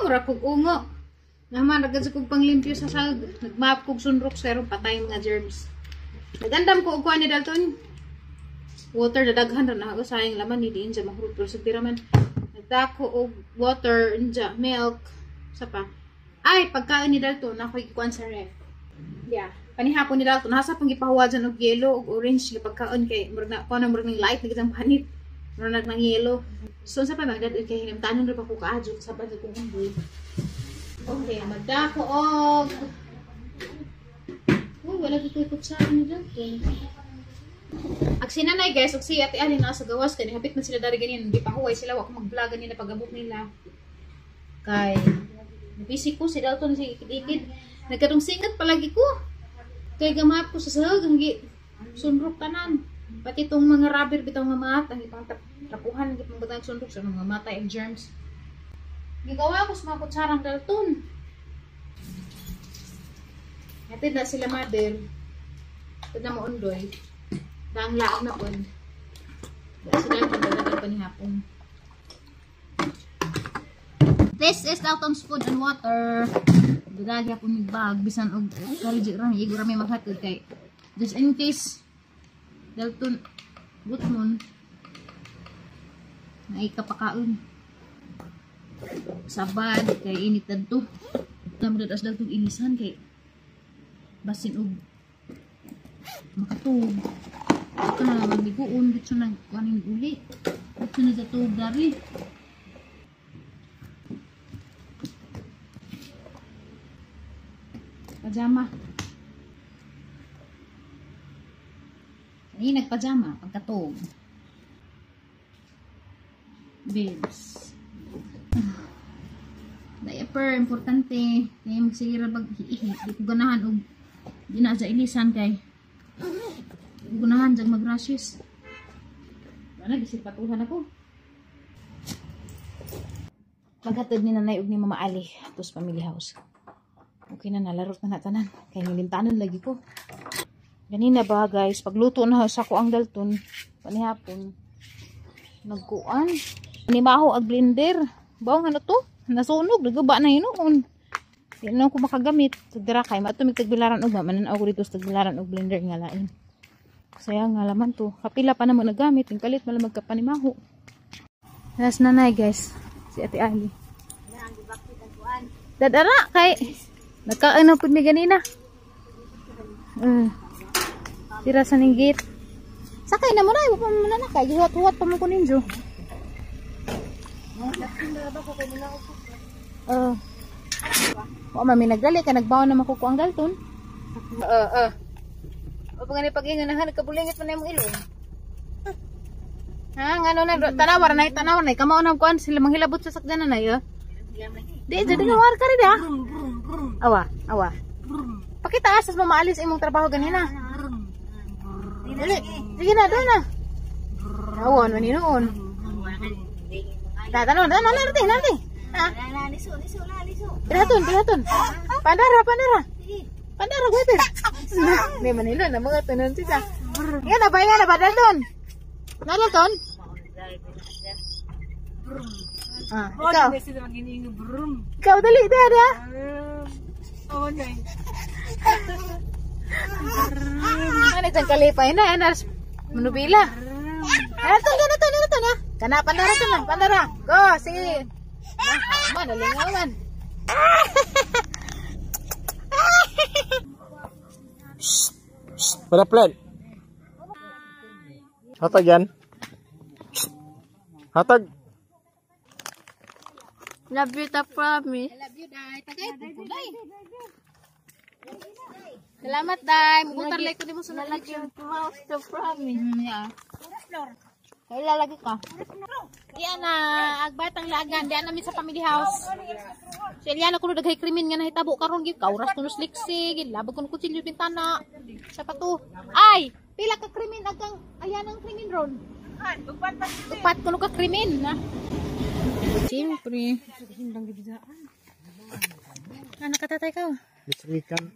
Mura kog ungo. Naman ragad sa kog panglimpyo sa sag. Nagmap kog sunrok sa patay mga germs. Nagandam ko og kuan ni Dalton. Water dadaghan ra na ako sayang laman ni diin sa mahurot pero sa pira man. Nagdako og water nja milk sa pa. Ay pagkain ni Dalton ako gikuan sa ref. Yeah. Panihapon ni Dalton nasa pang gipahuwa dyan og yelo og orange nga pagkaon kay murag na kuan murag ning light na gitang panit. Murag nang yelo. So sa pa magdad kay hinimtanon ra pa ko kaadyo sa bad kong unggoy. Okay, magdako og uy, wala gyud koy kutsara ni Dalton. Ag si nanay guys, ug si Ate Ali na sa gawas kay hapit man sila dari ganyan, di pa huway sila wa ko mag-vlog ganina pag-abot nila. Kay busy ko si Dalton si ikid-ikid. Nagkadong singat palagi ko. Kay gamap ko sa sahag ang gi sunrok tanan. Pati tong mga rubber bitaw nga mat ang ipang trapuhan ang ipang sunrok sa mga matay ang germs. Gigawa ko sa mga kutsarang Dalton. Hatid na sila mother. Hatid na mo undoy. Daang laag na po. Sila ang pagdadagan pa ni hapon. This is Dalton's food and water. Dagagi hapon ni bag. Bisan og kariji rami. Igo rami maghatid kay. Just in case Dalton gutmon na ikapakaon. Sabad kay init dadto. Namudadas Dalton ilisan kay basin og makatug. Ito na naman liguon, dito na kaning uli. Dito na sa tubig dari. Pajama. Ay, nagpajama pagkatog. Bibs. Diaper, importante. Kaya magsige ra bag ihi. Di ko ganahan og di na sa ilisan kay gunahan jag mag-rashes. Wala gisipatuhan ako. Maghatod ni nanay og ni Mama Ali atos family house. Okay na nalarot na natanan kay nilimtanon lagi ko. Ganina ba guys, pagluto na sa ko ang Dalton panihapon. Nagkuan. Nimaho ag blender. Bawang ano to? Nasunog, naguba na hinuon. Di na ko makagamit. Dira kay matumig tagbilaran og manan ako dito sa tagbilaran og blender nga lain. Sayang nga laman to. Kapila pa naman nagamit. Ang kalit malamag ka pa ni Maho. Las nanay guys. Si Ate Ali. Dadara kay. Nagkaano po ni ganina. Tira sa ninggit. Sakay na mo na. Iwa pa mo na na. Kay gihuat-huat pa mo ko ninjo. Wa mami nagdali ka. Nagbaon na makukuha ang Dalton. O pag pag-ingan na nagkabulingit man na imong ilong. Ha, ngano na tanaw na tanaw na kamao na kuan sila manghilabot sa sakyanan na yo. Di jadi war ka rin ha. Awa, awa. Pakita asas mo maalis imong trabaho ganina. Dali. Sige na, doon na. Awon man noon. Tanaw, tanaw na nanti. Ha. Piraton, piraton. Pandara, pandara. Pandara gue. May manilo na mga tunon siya. Nga na ba, nga na ba, Dalton? Na, Dalton? Ah, ikaw. Ikaw, dali, dali, Ano itong kalipay na, anas, manubila. Ano to, ano to, ano to, na? Kana, pandara to na, pandara. Go, sige. Nah, man, alingaw man. Para plan. Hatag yan. Hatag. Love you, ta promise. I love you, Day. Tagay, Day. Salamat, Day. Mugutar like ko di mo sa Lalagyan mouse to promise. Yeah. Kailalagi ka. Di ana, agbatang lagan. Di ana mi sa family house. Si Eliana kuno daghay krimen nga nahitabo karon gyud kauras kuno sliksi, gilabag kuno kutsilyo bintana. Sa pato. Ay, pila ka krimen agang ayan ang krimen ron. Upat kuno ka krimen na. Siyempre. Ano katatay ka?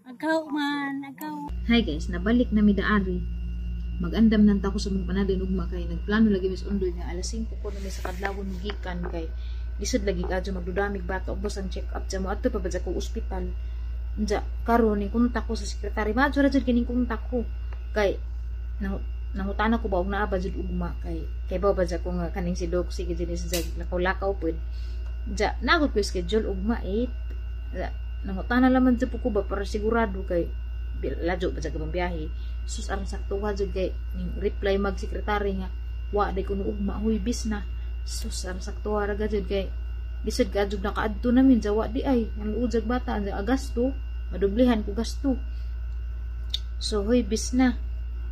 Agaw man, agaw. Hi guys, nabalik na mi daari. Magandam nanta ko sa mong panadon ugma kay nagplano lagi mis undoy nga alas 5 ko na mi sa kadlawon gikan kay Lisod lagi kadyo magdudamig bata og basang check up dya mo adto pa ba dya ko ospital. Unja karon ning kontak ko sa sekretary, madyo ra jud kining kontak ko kay nangutana ko ba og naa ba jud ugma kay kay ba ba dya ko nga kaning si Doc sige jud sa lakaw-lakaw pud. Unja nagod ko schedule ugma 8. Nangutana laman jud ko ba para sigurado kay ladyo ba jud ka biyahe. Sus aron sakto jud kay ning reply mag sekretary nga wa day kuno ugma Huwebes na. Sus aron sakto ra jud kay bisag ka jud nakaadto namin jawa di ay ang luod bata ang gasto madublihan ko gasto. So Huwebes na.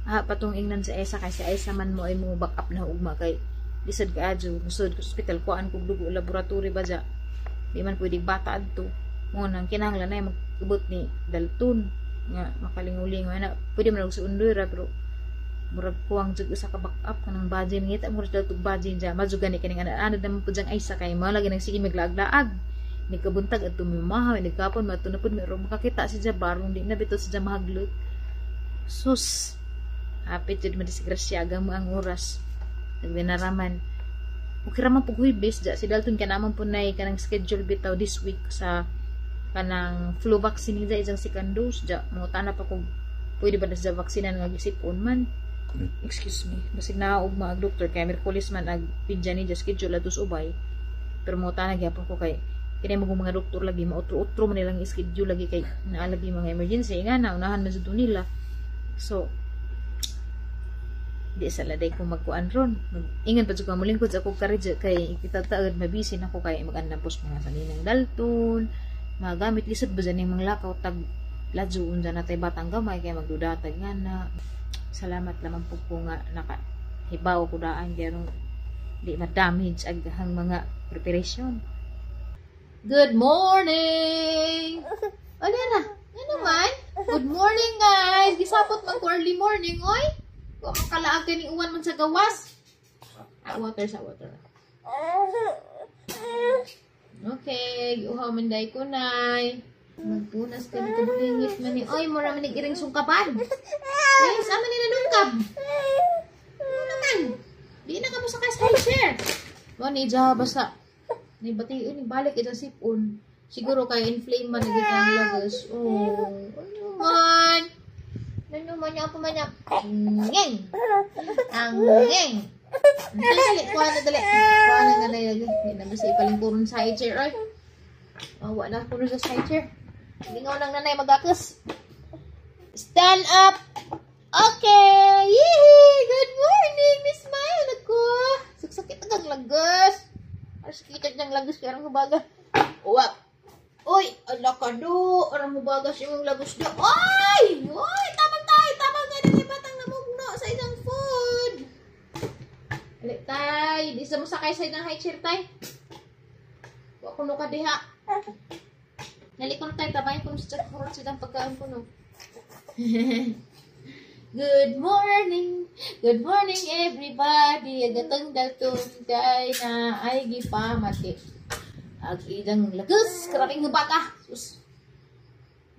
Patong ingnan sa Esa kay si Esa man mo ay mo back up na ugma kay lisod ka adyo musod hospital kuan kog dugo laboratory ba ja di man pwede bata adto mo nang kinahanglan ay magubot ni Dalton nga makalingulingoy na pwede man og suundoy ra pero murag kuwang jud usa ka back up kanang budget ngita murag daltog budget ja madyo gani kaning anad naman pud jang Aisa kay mo lagi nang sige maglaag-laag ni kabuntag adto mi mamahaw ni kapon mato na pud meron makakita si ja barong di na bitaw si ja mahaglot. Sus hapit jud madisgrasya mo ang oras nagdinaraman okay ra man pug Huwebes ja si Dalton kay naman pud nay kanang schedule bitaw this week sa kanang flu vaccine ja isang second dose ja mangutana pa kog pwede ba na sa vaksinan nga gisipon man. Excuse me, basig na og maag doktor kay Miyerkules man ag pidya ni ja schedule atos ubay pero mangutana gyapon ko kay kini mo mga doktor lagi mautro-utro man nilang schedule lagi kay naalagi mga emergency nga na unahan man jud nila. So di sa laday ko magkuan ron. Ingan pa jud ko molingkod sa akong karidya kay kitataod mabisi nako kay magandang pos mga saninang Dalton mga gamit lisod ba dyan yung mga lakaw tag ladyo unja natay batang gamay kay magdudatag nga na. Salamat lamang po ko nga nakahibaw ko daan kaya di ma-damage aghang mga preparation. Good morning! Ano na? Ano man? Good morning guys! Gisapot man ko early morning, oy! Wa man kalaag kay ning uwan man sa gawas. Water sa water. Okay, giuhaw man day ko nay. Magpunas ka dito bulingit man ni. Oy, mura man iring sungkapan. Yes, ama nila nungkab. Ano naman? Di na ka mo sa high chair. Mo ni ja basta ni bation ni balik ito sipon. Siguro kay inflame man lagi kang lagas. Oh, ano man? Ano man niya pa man niya? Ngeng. Ang ngeng. Dali, kuha na dali. Kuha na na dali. Hindi na basta ipalingkuron sa high chair. Oy. Oh, wala ko sa high chair. Lingaw lang nanay magakos. Stand up. Okay. Yee! Good morning, Miss Maya. Nako. Suksakit ang lagas. Sakit ang lagas kaya ang hubaga. Uwap. Uy, ala ka do. Arang hubagas yung lagas do. Oy! Uy, tamang tayo. Tamang nga na batang namugno sa isang food. Dali, tay. Di sa mo sakay sa isang high chair, tay. Wa kuno ka diha. Dali kuno tay. Tabayan kuno sa chat sa isang pagkaon kuno. Good morning. Good morning, everybody. Agatang Dalton kay na ay gipamati. Ag idang lagas, grabing bata. Sus.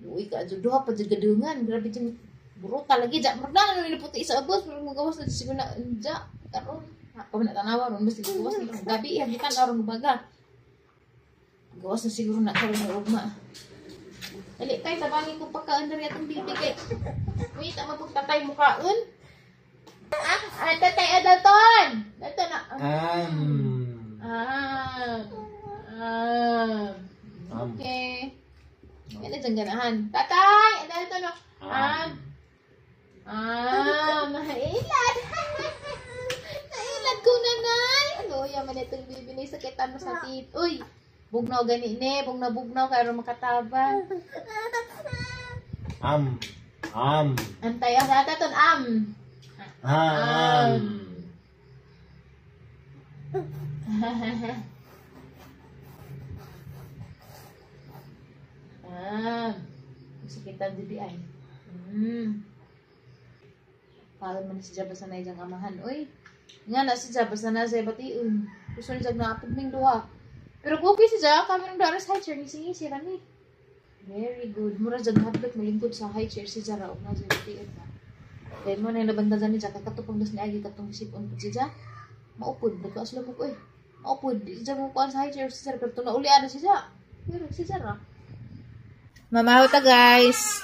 Luwi ka jud duha pa jud gadungan, grabe jud brutal lagi ja. Murag na ni puti sa abos, pero magawas na siguro na ja karon. Ako na tanawa ron basta gawas na gabi iya gitan aron baga. Gawas na siguro na karon na ugma. Dali tay tabangin ko pagkaon diri atong bibi kay. Wait, ang mapagtatay mukaon. Ah, tatay Dalton. Dalton na. Okay. Yan na dyan ganahan. Tatay! Dalton no. Mailad. Nailad ko nanay. Ano, yaman itong bibi ni sakitan mo sa tit. Uy, bugnaw gani ni, bugnaw bugnaw kay aron makatabang. Antay ang tataton am. Am. Sakitan bibi ay. Parang man si Jabas na ijang amahan. Uy, nga na si Jabas na nasa bation. Gusto niya na apog ning duha. Pero okay si Jabas, kami nang daras high chair, ngisi-ngisi rami. Very good. Mura jag hadlok malingkod sa high chair si Jara og nasa bation na. Kaya mo na yung nabandagan ni Jaka, katupang das ni Agi katong sipon po si Ja. Maupod, nagkaas lamok, uy. Opo, di siya mo kuan sa high chair si sir pero tuna uli ana siya. Pero si sir ah. Mamaho ta guys.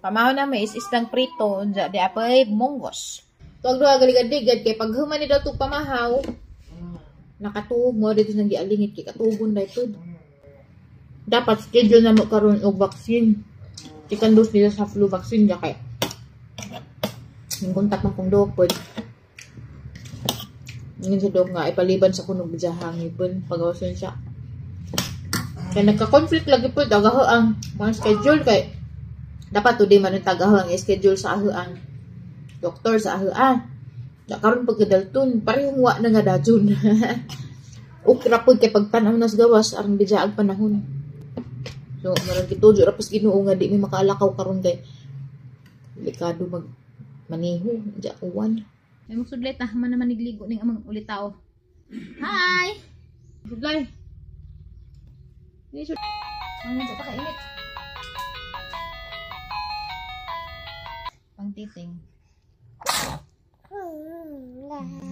Pamaho na may is-isdang prito unja di apay munggos. Tuag duha galigad-ligad kay paghuman ni daw tug pamahaw. Nakatuog mo dito nang gialingit kay katugon dai pod. Dapat schedule na mo karon og vaccine. Second dose nila sa flu vaccine ja kay. Ning kontak man kong dog pod. Ngin sa dog nga ipaliban sa kunog bijahang ipon pagawason siya. Kay nagka-conflict lagi pod agaho ang mga schedule kay dapat today man ang tagaho ang schedule sa ahoang doktor sa ahoa. Da karon pagkadalton parehong wa na nga dajon. Ukra pod kay pagtan-aw nas gawas aron bijaag panahon. So marang gitujo ra pos Ginoo nga di mi makaalakaw karon kay delikado mag maniho ja uwan. May magsudlay ta man naman nigligo ning amang ulitaw. Hi. Sudlay. Di sud. Ang sa pakainit. Pangtiting.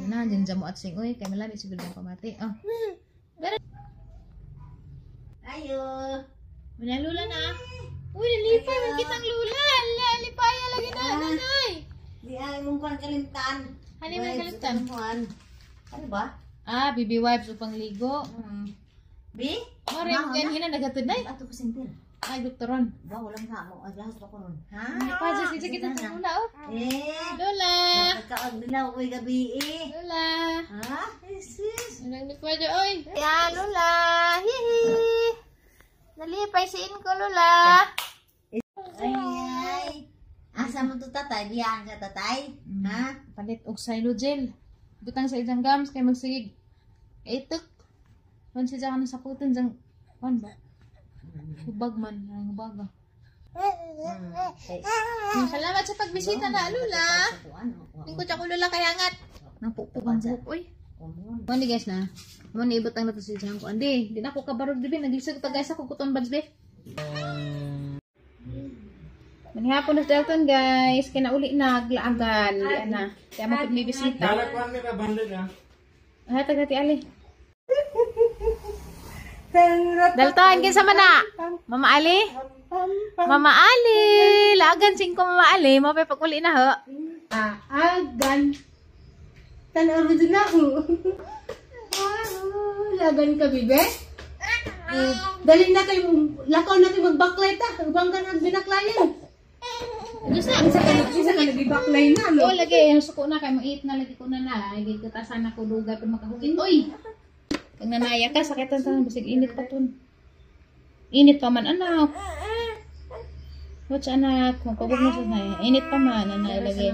Na dyan mo at sing oy kay malami siguro ang pamati. Oh. Ayo. Wala lula na. Uy, nalipay man kitang lula. Lipaya lagi na, nanay. Di ay mong kuan kalimtan. Ano man kalimtan? Ano ba? Ah, baby wipes upang ligo. Bi? Mare mo ganyan na nagatod nay. Ato ko sinter. Ay, doktoron. Ba walang sa mo aglas ko ron. Ha? Pa just kita sa lula oh. Eh. Lola. Nagkaag dilaw oy gabi eh. Lola. Ha? Sis. Anong lipay oy? Ya, Lola. Hihi. Nalipay siin ko, Lola. Ay ay. Asa mo to tatay? Biyaan ka tatay? Ha? Palit og xylogel. Butang sa isang gums kay magsigig. Itok. Man siya ka sakutan jang kan ba? Hubag man, ang hubag. Salamat sa pagbisita na, Lola. Lingkod ako, Lola, kay hangat. Nangpukpuk ang buhok, oy. Mo ni guys na. Mo ni ibutang na to sa jang ko. Andi, di na ako kabarog dibi naglisod ta guys ako cotton buds be. Manihapon na sa Dalton guys, kay nauli na glaagan, di ana. Kaya mo pud may bisita. Dala ni 500 ah. Hatag na ti Ali. Dalton, kinsa man na? Mama Ali? Mama Ali, laagan singko Mama Ali, mo pa pag-uli na ho. Aagan. Tanaw mo din ako. Lagan ka, bibe. Dali na kayo, lakaw na kayo magbaklay ta. Ubang ka na binaklayan. Gusto Isa ka nagibaklay na, no? Oo, lagi. Yung suko na kayo, mait na lagi ko na na. Lagi ko ta sana ko dugay pero makahugit. Uy! Pag nanaya ka, sakitan ta. Basig init pa tun. Init pa man, anak. Watch, anak. Magpabog mo sa naya. Init pa man, anak. Lagi.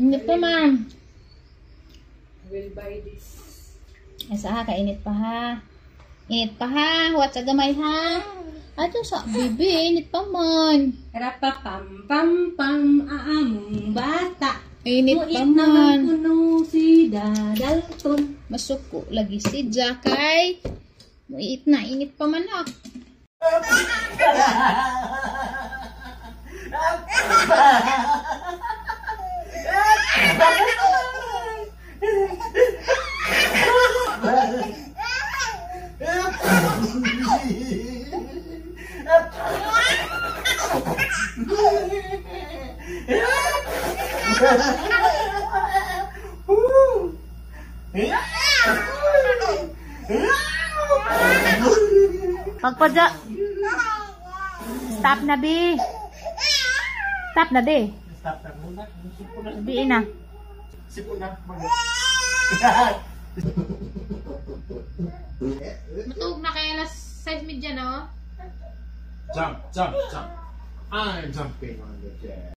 Init pa man. Will buy this. Ay, sa ka, init pa ha. Init pa ha. Watch, agamay ha. Ato sa bibi, init pa man. Rapapam pam pam aamong bata. Init pa Muit naman man. kuno si Dadalton. Masuko lagi si Jakay. Muit na, init pa man ah. Pagpadya. Stop na, B. Stop na, B. Stop na muna. Sipo na. Di na. Sipo na. Matuog na kaya alas 6:30 na, oh. Jump, jump, jump. I'm jumping on the chair.